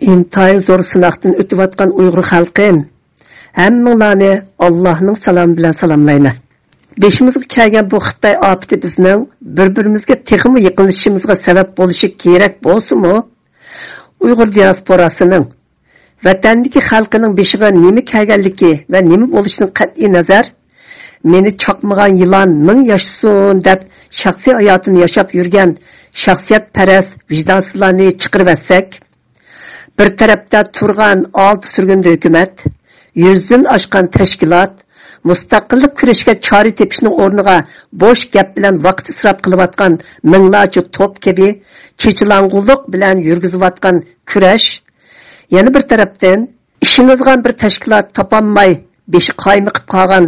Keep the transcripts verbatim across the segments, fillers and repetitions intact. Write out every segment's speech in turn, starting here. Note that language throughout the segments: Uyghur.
ئىنتايىن زور سىناقتىن ئۆتۈۋاتقان ئۇيغۇر خەلقىم، ھەممىڭلارنى ئاللاھنىڭ سالامى بىلەن سالاملايمەن. بېشىمىزغا كەلگەن بۇ خىتاي ئاپىتى بىزنىڭ بىر-بىرىمىزگە تېخىمۇ يېقىنلىشىشىمىزغا سەۋەب بولۇشى كېرەك بولسىمۇ، ئۇيغۇر دىياسپوراسىنىڭ ۋەتەندىكى خەلقىنىڭ بېشىغا نېمە كەلگەنلىكى ۋە نېمە بولۇشىدىن قەتئىينەزەر، مېنى چاقمىغان يىلان مىڭ ياشىسۇن دەپ شەخسىي ھاياتىنى ياشاپ يۈرگەن شەخسىيەتپەرەس ۋىجدانسىزلارنى چىقىرىۋەتسەك، بىر تەرەپتە تۇرغان ئالتە سۈرگۈندە ھۆكۈمەت، يۈزدىن ئاشقان تەشكىلات، مۇستەقىللىق كۈرىشىگە چارە تېپىشنىڭ ئورنىغا بوش گەپ بىلەن ۋاقىت ئىسراپ قىلىۋاتقان مىڭلارچە توپ كەبى چېچىلاڭغۇلۇق بىلەن يۈرگۈزۈۋاتقان كۈرەش، يەنە بىر تەرەپتىن، ئىشىنىدىغان بىر تەشكىلات تاپالماي، بېشى قايمىقىپ قالغان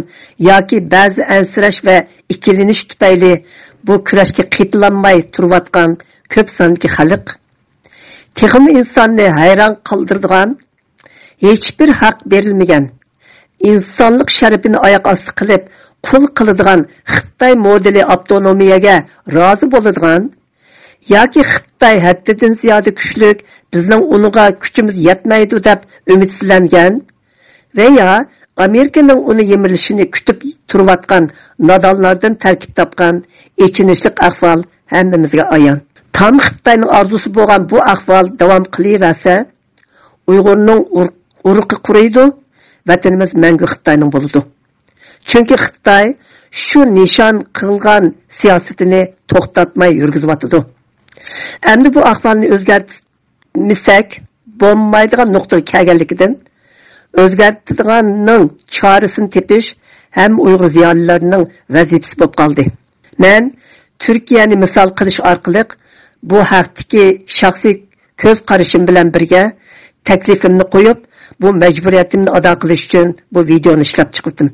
ياكى بەزى ئەنسىرەش ۋە ئىككىلىنىش تۈپەيلى بۇ كۈرەشكە قېتىلالماي تۇرۇۋاتقان كۆپ ساندىكى خەلق، تېخىمۇ ئىنساننى ھەيران قالدۇرىدىغان، ھېچبىر ھەق بېرىلمىگەن، ئىنسانلىق شەرىپىنى ئاياق ئاستى قىلىپ قۇل قىلىدىغان خىتاي مودېلى ئاپتونومىيەگە رازى بولىدىغان، ياكى خىتاي ھەددىدىن زىيادە كۈچلۈك، بىزنىڭ ئۇنىڭغا كۈچىمىز يەتمەيدۇ دەپ ئۈمىدسىزلەنگەن ۋە يا ئامېرىكىنىڭ ئۇنى يىمىرىلىشىنى كۈتۈپ تۇرۇۋاتقان نادانلاردىن تەركىب تاپقان ئېچىنىشلىق ئەھۋال ھەممىمىزگە ئايان. تام خىتاينىڭ ئارزۇسى بولغان بۇ ئەھۋال داۋام قىلىۋەرسە، ئۇيغۇرنىڭ ئۇر-، ئۇرۇقى قۇرۇيدۇ، ۋەتىنىمىز مەڭگۈ خىتاينىڭ بولىدۇ. چۈنكى خىتاي شۇ نىشان قىلغان سىياسىتىنى توختاتماي يۈرگۈزۈۋاتىدۇ. ئەمدى بۇ ئەھۋالنى ئۆزگەرتمىسەك بولمايدىغان نۇقتىغا كەلگەنلىكىدىن، ئۆزگەرتىدىغاننىڭ چارىسىنى تېپىش ھەممە ئۇيغۇر زىيالىيلىرىنىڭ ۋەزىپىسى بولۇپ قالدى. مەن تۈركىيەنى مىسال قىلىش ئارقىلىق بۇ ھەقتىكى شەخسىي كۆز قارىشىم بىلەن بىرگە تەكلىپىمنى قويۇپ، بۇ مەجبۇرىيىتىمنى ئادا قىلىش ئۈچۈن بۇ ۋىدېئونى ئىشلەپ چىقىردىم.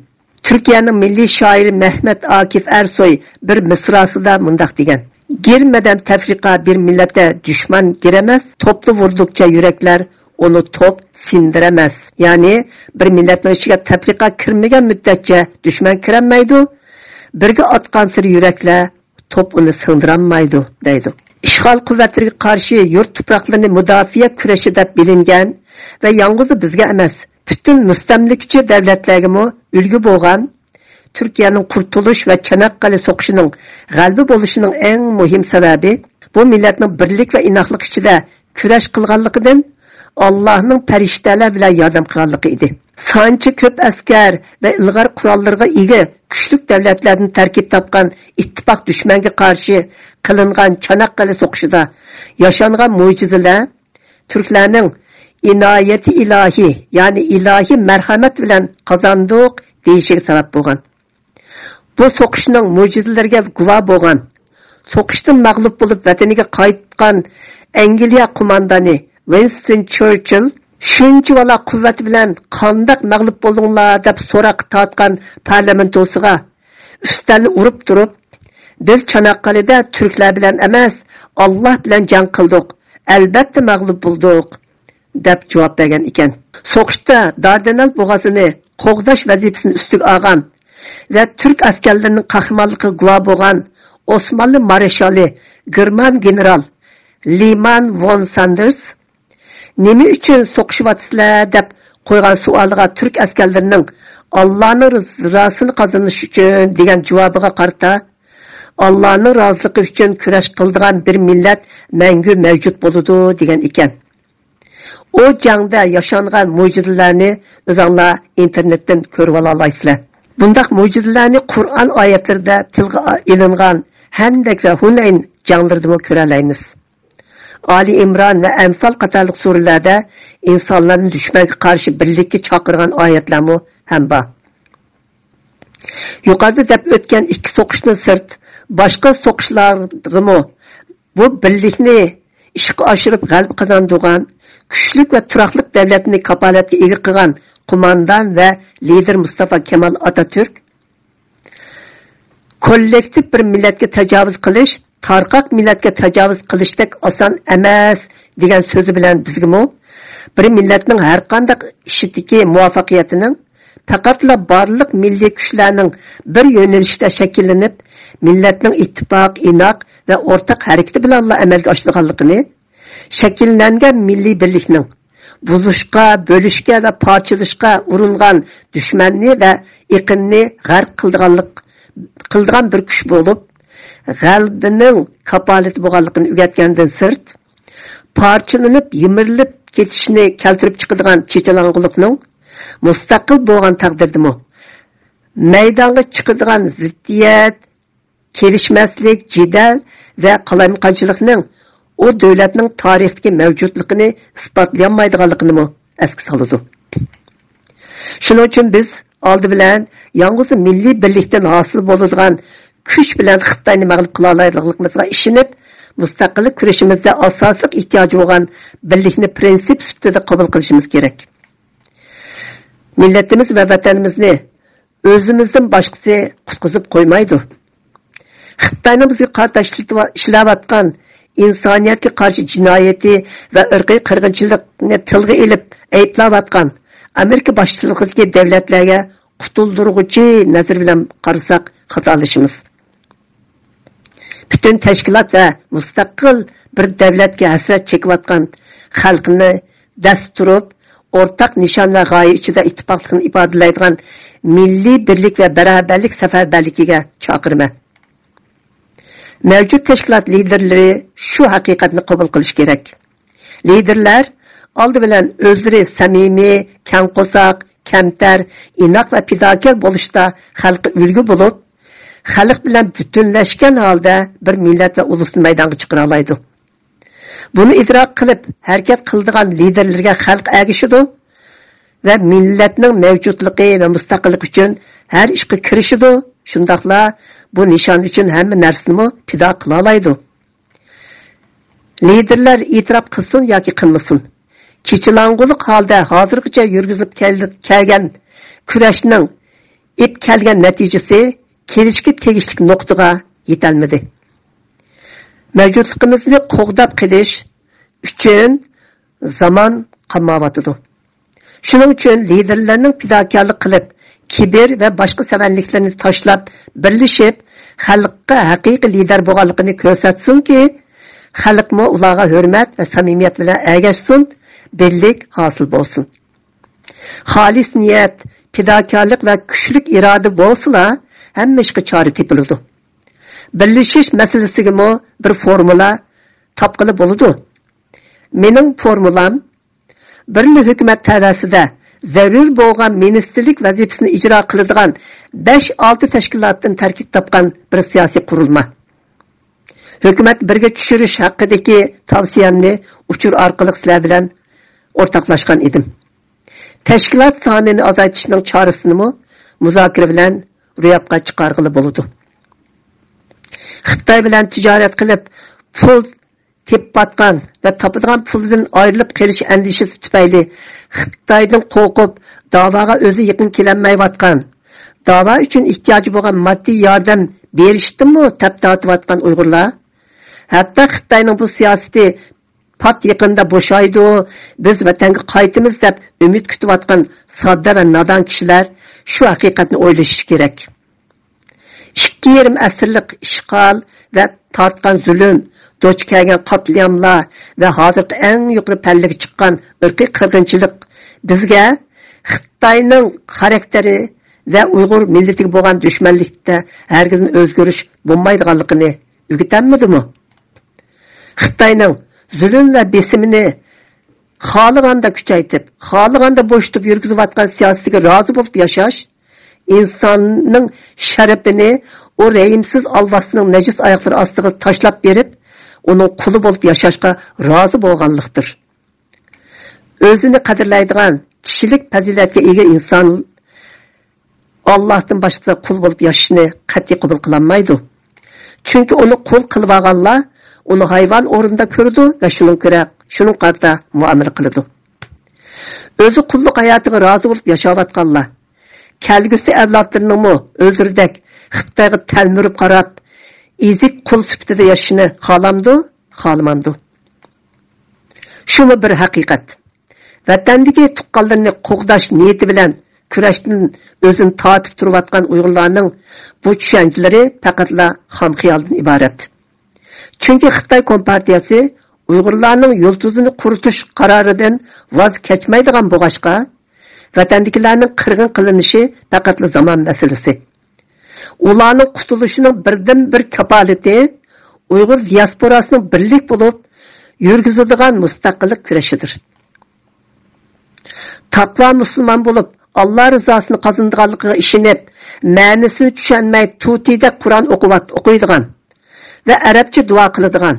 تۈركىيەنىڭ مىللىي شائىرى مەھمەت ئاكىف ئەرسوي بىر مىسراسىدا مۇنداق دېگەن: «گىرمەدەن تەفرىقە بىر مىللەتكە دۈشمەن گىرەمەس، توپلا ۋۇردۇقچە يۈرەكلەر ئۇنى توپ سىندىرەمەس.» يەنى، بىر مىللەتنىڭ ئىچىگە تەپرىقە كىرمىگەن مۇددەتچە دۈشمەن كىرەلمەيدۇ، بىرگە ئاتقانسېرى يۈرەكلەر توپ ئۇنى سىڭدۇرالمايدۇ، دەيدۇ. ئىشغال قۇۋۋەتلىرىگە قارشى يۇرت تۇپراقلىرىنى مۇداپىئە كۈرىشى دەپ بىلىنگەن ۋە يالغۇزلا بىزگە ئەمەس، پۈتۈن مۇستەملىكىچى دۆلەتلەرگىمۇ ئۈلگە بولغان تۈركىيەنىڭ قۇرتۇلۇش ۋە چاناققالە سوقۇشىنىڭ غەلىبە بولۇشىنىڭ ئەڭ مۇھىم سەۋەبى بۇ مىللەتنىڭ بىرلىك ۋە ئىناقلىق ئىچىدە كۈرەش قىلغانلىقىدىن، ئاللاھنىڭ پەرىشتەلەر بىلەن ياردەم قىلغانلىقى ئىدى. سانچە كۆپ ئەسكەر ۋە ئىلغار قوراللىرىغا ئىگە كۈچلۈك دۆلەتلەردىن تەركىب تاپقان ئىتتىپاق دۈشمەنگە قارشى قىلىنغان چاناققالە سوقۇشىدا ياشانغان مۆجىزىلەر تۈركلەرنىڭ ئىنايىتى ئىلاھىي، يەنى ئىلاھىي مەرھەمەت بىلەن قازاندۇق دېيىشىگە سەۋەب بولغان. بۇ سوقۇشنىڭ مۆجىزىلىرىگە گۇۋاھ بولغان، سوقۇشتىن مەغلۇپ بولۇپ ۋەتىنىگە قايتقان ئەنگلىيە قوماندانى ۋىنستون چېرچىل شۇنچىۋالا قۇۋۋەت بىلەن قانداق مەغلۇپ بولدۇڭلار دەپ سوراققا تارتقان پارلامېنتوسىغا ئۈستەلنى ئۇرۇپ تۇرۇپ، «بىز چاناققالىدە تۈركلەر بىلەن ئەمەس، ئاللاھ بىلەن جەڭ قىلدۇق، ئەلبەتتە مەغلۇپ بولدۇق» دەپ جاۋاب بەرگەن ئىكەن. سوقۇشتا داردەنەل بوغازىنى قوغداش ۋەزىپىسىنى ئۈستىگە ئالغان ۋە تۈرك ئەسكەرلىرىنىڭ قەھرىمانلىقىغا گۇۋاھ بولغان ئوسمانلى مارشالى گېرمان گېنېرال لېمان ۋون ساندېرس «نېمە ئۈچۈن سوقۇشۇۋاتىسىلەر؟» دەپ قويغان سوئالىغا تۈرك ئەسكەرلىرىنىڭ «ئاللانىڭ رىزاسىنى قازىنىش ئۈچۈن» دېگەن جاۋابىغا قارىتا، «ئاللانىڭ رازىلىقى ئۈچۈن كۈرەش قىلىدىغان بىر مىللەت مەڭگۈ مەۋجۇت بولىدۇ» دېگەن ئىكەن. ئۇ جەڭدە ياشانغان مۆجىزىلەرنى ئۆزۈڭلار ئىنتېرنېتتىن كۆرۈۋالالايسىلەر. بۇنداق مۆجىزىلەرنى قۇرئان ئايەتلىرىدە تىلغا ئېلىنغان ھەندەك ۋە ھۇنەين جەڭلىرىدىمۇ كۆرەلەيمىز. ئالى ئىمران ۋە ئەنفال قاتارلىق سۈرىلەردە ئىنسانلارنى دۈشمەنگە قارشى بىرلىككە چاقىرغان ئايەتلەرمۇ ھەم بار. يۇقىرىدا دەپ ئۆتكەن ئىككى سوقۇشتىن سىرت، باشقا سوقۇشلارغىمۇ بۇ بىرلىكنى ئىشقا ئاشۇرۇپ غەلىبە قازاندۇرغان، كۈچلۈك ۋە تۇراقلىق دۆلەتنى كاپالەتكە ئىگە قىلغان قوماندان ۋە لىدىر مۇستافا كامال ئاتاتۈرك، «كوللېكتىپ بىر مىللەتكە تاجاۋۇز قىلىش تارقاق مىللەتكە تاجاۋۇز قىلىشتەك ئاسان ئەمەس» دېگەن سۆزى بىلەن بىزگىمۇ بىر مىللەتنىڭ ھەرقانداق ئىشىدىكى مۇۋەپپەقىيىتىنىڭ پەقەتلا بارلىق مىللىي كۈچلەرنىڭ بىر يۆنىلىشتە شەكىللىنىپ، مىللەتنىڭ ئىتتىپاق، ئىناق ۋە ئورتاق ھەرىكىتى بىلەنلا ئەمەلگە ئاشىدىغانلىقىنى، شەكىللەنگەن مىللىي بىرلىكنىڭ بۇزۇشقا، بۆلۈشكە ۋە پارچىلىشقا ئۇرۇنغان دۈشمەننى ۋە ئېقىننى غەرق قىلىدىغانلىق، قىلىدىغان بىر كۈچ بولۇپ، غەلىبىنىڭ كاپالىتى بولغانلىقىنى ئۆگەتكەندىن سىرت، پارچىلىنىپ، يىمىرىلىپ كېتىشنى كەلتۈرۈپ چىقىدىغان چېچىلاڭغۇلۇقنىڭ مۇستەقىل بولغان تەقدىردىمۇ، مەيدانغا چىقىدىغان زىددىيەت، كېلىشمەسلىك، جېدەل ۋە قالايمىقانچىلىقنىڭ ئۇ دۆلەتنىڭ تارىختىكى مەۋجۇتلۇقىنى ئىسپاتلىيالمايدىغانلىقىنىمۇ ئەسكە سالىدۇ. شۇنىڭ ئۈچۈن بىز ئالدى بىلەن يالغۇز مىللىي بىرلىكتىن ھاسىل بولىدىغان كۈچ بىلەن خىتاينى مەغلۇپ قىلالايدىغانلىقىمىزغا ئىشىنىپ، مۇستەقىللىق كۈرىشىمىزدە ئاساسلىق ئېھتىياجى بولغان بىرلىكنى پىرىنسىپ سۈپىتىدە قوبۇل قىلىشىمىز كېرەك. مىللىتىمىز ۋە ۋەتىنىمىزنى ئۆزىمىزدىن باشقىسى قۇتقۇزۇپ قويمايدۇ. خىتاينىڭ بىزگە قارىتا ئىشلىتىۋا-، ئىشلەۋاتقان ئىنسانىيەتكە قارشى جىنايىتى ۋە ئىرقىي قىرغىنچىلىقنى تىلغا ئېلىپ ئەيىبلەۋاتقان ئامېرىكا باشچىلىقىدىكى دۆلەتلەرگە قۇتۇلدۇرغۇچى نەزىرى بىلەن قارىساق خاتالىشىمىز. پۈتۈن تەشكىلات ۋە مۇستەقىل بىر دۆلەتكە ھەسرەت چېكىۋاتقان خەلقنى دەس تۇرۇپ، ئورتاق نىشان ۋە غايە ئىچىدە ئىتتىپاقلىقنى ئىپادىلەيدىغان مىللىي بىرلىك ۋە بەرابەرلىك سەپەربەرلىكىگە چاقىرىمەن. مەۋجۇت تەشكىلات لىدىرلىرى شۇ ھەقىقەتنى قوبۇل قىلىشى كېرەك. لىدىرلەر ئالدى بىلەن ئۆزلىرى سەمىمىي، كەڭ قورساق، كەمتەر، ئىناق ۋە پىداكار بولۇشتا خەلققە ئۈلگە بولۇپ، خەلق بىلەن پۈتۈنلەشكەن ھالدا بىر مىللەت ۋە ئۇلۇسنى مەيدانغا چىقىرالايدۇ. بۇنى ئىدراك قىلىپ ھەرىكەت قىلىدىغان لىدىرلەرگە خەلق ئەگىشىدۇ ۋە مىللەتنىڭ مەۋجۇتلۇقى ۋە مۇستەقىللىقى ئۈچۈن ھەر ئىشقا كىرىشىدۇ، شۇنداقلا بۇ نىشان ئۈچۈن ھەممە نەرسىنىمۇ پىدا قىلالايدۇ. لىدېرلەر ئېتىراپ قىلسۇن ياكى قىلمىسۇن، چېچىلاڭغۇلۇق ھالدا ھازىرغىچە يۈرگۈزۈلۈپ كەل-، كەلگەن كۈرەشنىڭ ئېلىپ كەلگەن نەتىجىسى كېلىشكە تېگىشلىك نۇقتىغا يېتەلمىدى. مەۋجۇتلۇقىمىزنى قوغداپ قېلىش ئۈچۈن زامان قاماۋاتىدۇ. شۇنىڭ ئۈچۈن لىدېرلەرنىڭ پىداكارلىق قىلىپ، كىبىر ۋە باشقا سەۋەنلىكلىرىنى تاشلاپ، بىرلىشىپ، خەلققە ھەقىقىي لىدەر بولغانلىقىنى كۆرسەتسۇنكى، خەلقمۇ ئۇلارغا ھۆرمەت ۋە سەمىمىيەت بىلەن ئەگەشسۇن، بىرلىك ھاسىل بولسۇن. خالىس نىيەت، پىداكارلىق ۋە كۈچلۈك ئىرادە بولسىلا، ھەممە ئىشقا چارە تېپىلىدۇ. بىرلىشىش مەسىلىسىگىمۇ بىر فورمۇلا تاپقىلى بولىدۇ. مېنىڭ فورمۇلام، بىرلا ھۆكۈمەت تەۋەسىدە زەرۇر بولغان مىنىستىرلىك ۋەزىپىسىنى ئىجرا قىلىدىغان بەش-ئالتە تەشكىلاتتىن تەركىب تاپقان بىر سىياسىي قۇرۇلما. ھۆكۈمەت بىرگە چۈشۈرۈش ھەققىدىكى تاۋسىيەمنى ئۇچۇر ئارقىلىق سىلەر بىلەن ئورتاقلاشقان ئىدىم. تەشكىلات سانىنى ئازايتىشنىڭ چارىسىنىمۇ مۇزاكىرە بىلەن روياپقا چىقارغىلى بولىدۇ. خىتاي بىلەن تىجارەت قىلىپ، پۇل تېپىۋاتقان ۋە تاپىدىغان پۇلىدىن ئايرىلىپ قېلىش ئەندىشىسى تۈپەيلى خىتايدىن قورقۇپ، داۋاغا ئۆزى يېقىن كېلەلمەيۋاتقان، داۋا ئۈچۈن ئېھتىياجى بولغان ماددىي ياردەم بېرىشتىنمۇ تەپ تارتىۋاتقان ئۇيغۇرلار، ھەتتا خىتاينىڭ بۇ سىياسىتى پات يېقىندا بوشايدۇ، بىز ۋەتەنگە قايتىمىز دەپ ئۈمىد كۈتۈۋاتقان ساددا ۋە نادان كىشىلەر شۇ ھەقىقەتنى ئويلىشىشى كېرەك. ئىككى يېرىم ئەسىرلىك ئىشغال ۋە تارتقان زۇلۇم، دۇچ كەلگەن قاتلىئاملار ۋە ھازىرقى ئەڭ يۇقىرى پەللىگە چىققان ئىرقىي قىرغىنچىلىق بىزگە خىتاينىڭ خاراكتېرى ۋە ئۇيغۇر مىللىتىگە بولغان دۈشمەنلىكتە ھەرگىزمۇ ئۆزگىرىش بولمايدىغانلىقىنى ئۆگىتەلمىدىمۇ؟ خىتاينىڭ زۇلۇم ۋە بېسىمىنى خالىغاندا كۈچەيتىپ، خالىغاندا بوشىتىپ يۈرگۈزۈۋاتقان سىياسىتىگە رازى بولۇپ ياشاش، ئىنساننىڭ شەرىپىنى ئۇ رەھىمسىز ئالۋاستىنىڭ نەجىس ئاياقلىرى ئاستىغا تاشلاپ بېرىپ، ئۇنىڭ قۇلى بولۇپ ياشاشقا رازى بولغانلىقتۇر. ئۆزىنى قەدىرلەيدىغان، كىشىلىك پەزىلەتكە ئىگە ئىنسان ئاللاھتىن باشقىسىغا قۇل بولۇپ ياشاشنى قەتئىي قوبۇل قىلالمايدۇ. چۈنكى ئۇنى قۇل قىلىۋالغانلار ئۇنى ھايۋان ئورنىدا كۆرىدۇ ۋە شۇنىڭغا كۆرە، شۇنىڭغا قارىتا مۇئامىلە قىلىدۇ. ئۆزى قۇللۇق ھاياتىغا رازى بولۇپ ياشاۋاتقانلار، كەلگۈسى ئەۋلادلىرىنىڭمۇ ئۆزلىرىدەك خىتايغا تەلمۈرۈپ قاراپ، ئېزىك قۇل سۈپىتىدە ياشىشىنى خالامدۇ؟ خالىمامدۇ؟ شۇمۇ بىر ھەقىقەت. ۋەتەندىكى تۇغقانلىرىنى قوغداش نىيىتى بىلەن كۈرەشتىن ئۆزىنى تارتىپ تۇرۇۋاتقان ئۇيغۇرلارنىڭ بۇ چۈشەنچىلىرى پەقەتلا خام خىيالدىن ئىبارەت. چۈنكى خىتاي كومپارتىيەسى ئۇيغۇرلارنىڭ يۇلتۇزىنى قۇرۇتۇش قارارىدىن ۋاز كەچمەيدىغان بولغاچقا، ۋەتەندىكىلەرنىڭ قىرغىن قىلىنىشى پەقەتلا زامان مەسىلىسى. ئۇلارنىڭ قۇتۇلۇشىنىڭ بىردىنبىر كاپالىتى ئۇيغۇر دىياسپوراسىنىڭ بىرلىك بولۇپ يۈرگۈزىدىغان مۇستەقىللىق كۈرىشىدۇر. تەقۋا مۇسۇلمان بولۇپ، ئاللا رىزاسىنى قازىنىدىغانلىقىغا ئىشىنىپ، مەنىسىنى چۈشەنمەي، تۇتىدەك قۇرئان ئوقۇۋات-، ئوقۇيدىغان ۋە ئەرەبچە دۇئا قىلىدىغان،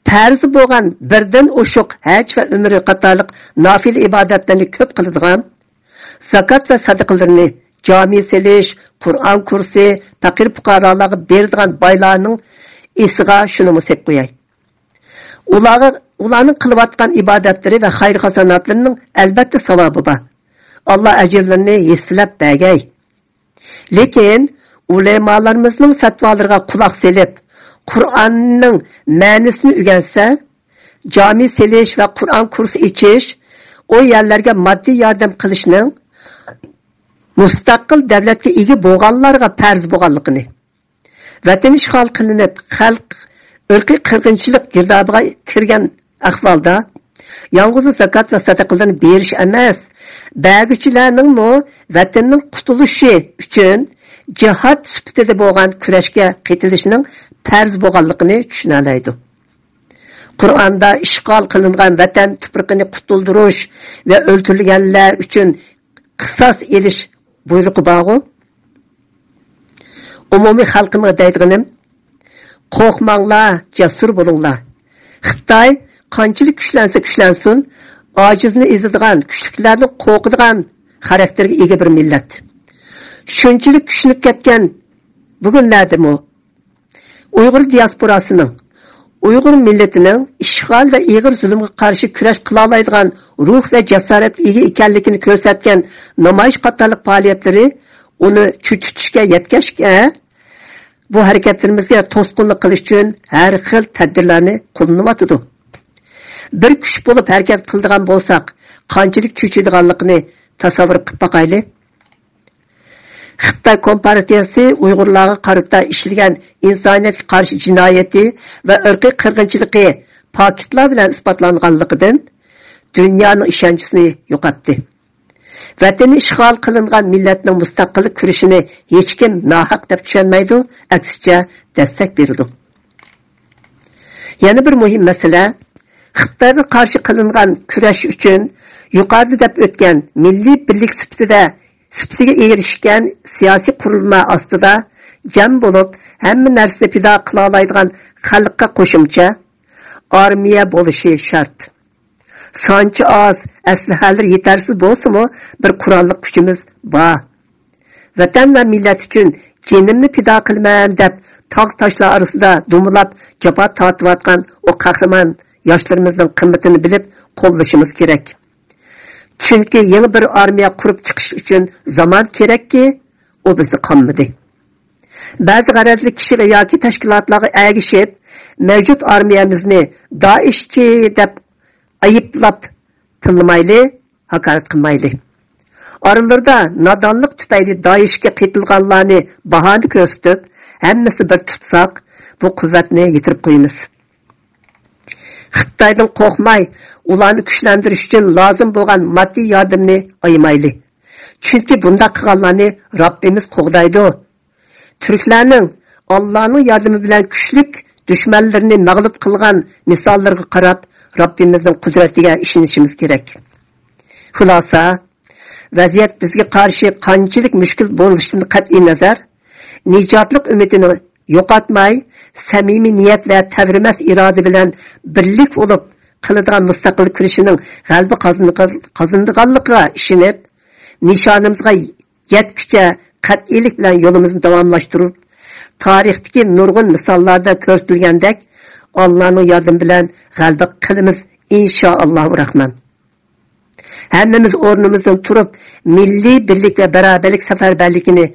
پەرزى بولغان بىردىن ئوشۇق ھەج ۋە ئۆمرە قاتارلىق نافىلە ئىبادەتلەرنى كۆپ قىلىدىغان، زاكات ۋە سەدىقىلىرىنى، جامى سېلىش، قۇرئان كۇرسى، پەقىر-پۇقرالارغا بېرىدىغان بايلارنىڭ ئېسىغا شۇنىمۇ سېلىپ قوياي. ئۇلارغا، ئۇلارنىڭ قىلىۋاتقان ئىبادەتلىرى ۋە خەير-خاساناتلىرىنىڭ ئەلۋەتتە ساۋابى بار. ئاللا ئەجىرلىرىنى ھېسسىلەپ بەرگەي. لېكىن ئۆلىمالىرىمىزنىڭ پەتىۋالىرىغا قۇلاق سېلىپ، قۇرئاننىڭ مەنىسىنى ئۆگەنسە، جامى سېلىش ۋە قۇرئان كۇرسى ئېچىش، ئۇ يەرلەرگە ماددىي ياردەم قىلىشنىڭ مۇستەقىل دۆلەتكە ئىگە بولغانلارغا پەرز بولغانلىقىنى، ۋەتەن ئىشغال قىلىنىپ، خەلق ئىرقىي قىرغىنچىلىق گىردابىغا كىرگەن ئەھۋالدا، يالغۇزلا زاكات ۋە سەدىقىلەرنى بېرىش ئەمەس، بەرگۈچىلەرنىڭمۇ ۋەتەننىڭ قۇتۇلۇشى ئۈچۈن جىھاد سۈپىتىدە بولغان كۈرەشكە قېتىلىشىنىڭ پەرز بولغانلىقىنى چۈشىنەلەيدۇ. قۇرئاندا ئىشغال قىلىنغان ۋەتەن تۇپرىقىنى قۇتۇلدۇرۇش ۋە ئۆلتۈرۈلگەنلەر ئۈچۈن قىساس ئېلىش بۇيرۇقى بارغۇ؟ ئومۇمىي خەلقىمگە دەيدىغىنىم، قورقماڭلار، جەسۇر بولۇڭلار. خىتاي قانچىلىك كۈچلەنسە كۈچلەنسۇن، ئاجىزنى ئېزىدىغان، كۈچلۈكلەردىن قورقىدىغان خاراكتېرگە ئىگە بىر مىللەت. شۇنچىلىك كۈچىنىپ كەتكەن بۈگۈنلەردىمۇ ئۇيغۇر دىياسپوراسىنىڭ، ئۇيغۇر مىللىتىنىڭ ئىشغال ۋە ئېغىر زۇلۇمغا قارشى كۈرەش قىلالايدىغان روھ ۋە جاسارەتكە ئىگە ئىكەنلىكىنى كۆرسەتكەن نامايىش قاتارلىق پائالىيەتلىرى ئۇنى چۆچۈتۈشكە يەتكەچكە، بۇ ھەرىكەتلىرىمىزگە توسقۇنلۇق قىلىش ئۈچۈن ھەر خىل تەدبىرلەرنى قوللىنىۋاتىدۇ. بىر كۈچ بولۇپ ھەرىكەت قىلىدىغان بولساق، قانچىلىك چۆچۈيدىغانلىقىنى تەسەۋۋۇر قىلىپ باقايلى. خىتاي كومپارتىيەسى ئۇيغۇرلارغا قارىتا ئىشلىگەن ئىنسانىيەتكە قارشى جىنايىتى ۋە ئىرقىي قىرغىنچىلىقى پاكىتلار بىلەن ئىسپاتلانغانلىقىدىن دۇنيانىڭ ئىشەنچىسىنى يوقاتتى. ۋەتىنى ئىشغال قىلىنغان مىللەتنىڭ مۇستەقىللىق كۈرىشىنى ھېچكىم ناھەق دەپ چۈشەنمەيدۇ، ئەكسىچە دەستەك بېرىدۇ. يەنە بىر مۇھىم مەسىلە، خىتايغا قارشى قىلىنغان كۈرەش ئۈچۈن يۇقىرىدا دەپ ئۆتكەن مىللىي بىرلىك سۈپىتىدە، سۈپىتىگە ئېرىشكەن سىياسىي قۇرۇلما ئاستىدا جەم بولۇپ، ھەممە نەرسىنى پىدا قىلالايدىغان خەلققە قوشۇمچە ئارمىيە بولۇشى شەرت. سانچە ئاز، ئەسلىھەلىرى يېتەرسىز بولسىمۇ، بىر قوراللىق كۈچىمىز بار. ۋەتەن ۋە مىللەت ئۈچۈن جېنىمنى پىدا قىلىمەن دەپ، تاغ-تاشلار ئارىسىدا دومىلاپ جاپا تارتىۋاتقان ئۇ قەھرىمان ياشلىرىمىزنىڭ قىممىتىنى بىلىپ قوللىشىمىز كېرەك. چۈنكى يېڭى بىر ئارمىيە قۇرۇپ چىقىش ئۈچۈن زامان كېرەككى، ئۇ بىزدە قالمىدى. بەزى غەرەزلىك كىشى ۋە ياكى تەشكىلاتلارغا ئەگىشىپ، مەۋجۇت ئارمىيەمىزنى دائىشچى دەپ ئەيىبلەپ تىللىمايلى، ھاكارەت قىلمايلى. ئارىلىرىدا نادانلىق تۈپەيلى دائىشكە قېتىلغانلارنى باھانە كۆرسىتىپ، ھەممىسىنى بىر تۇتساق، بۇ قۇۋۋەتنى يىتىرىپ قويىمىز. خىتايدىن قورقماي، ئۇلارنى كۈچلەندۈرۈش ئۈچۈن لازىم بولغان ماددىي ياردىمىنى ئايىمايلى. چۈنكى بۇنداق قىلغانلارنى رەببىمىز قوغدايدۇ. تۈركلەرنىڭ ئاللانىڭ ياردىمى بىلەن كۈچلۈك دۈشمەنلىرىنى مەغلۇپ قىلغان مىساللىرىغا قاراپ، رەببىمىزنىڭ قۇدرىتىگە ئىشىنىشىمىز كېرەك. خۇلاسا، ۋەزىيەت بىزگە قارشى قانچىلىك مۈشكۈل بولۇشىدىن قەتئىينەزەر، نىجاتلىق ئۈمىدىنى يوقاتماي، سەمىمىي نىيەت ۋە تەۋرىمەس ئىرادە بىلەن بىرلىك بولۇپ قىلىدىغان مۇستەقىل كۈرىشىنىڭ غەلىبە قازىنىدىغانلىقىغا ئىشىنىپ، نىشانىمىزغا يەتكۈچە قەتئىيلىك بىلەن يولىمىزنى داۋاملاشتۇرۇپ، تارىختىكى نۇرغۇن مىساللاردا كۆرسىتىلگەندەك، ئاللانىڭ ياردىمى بىلەن غەلىبە قىلىمىز، ئىنشائاللاھۇ راھمان. ھەممىمىز ئورنىمىزدىن تۇرۇپ، مىللىي بىرلىك ۋە بارابەرلىك سەپەربەرلىكىنى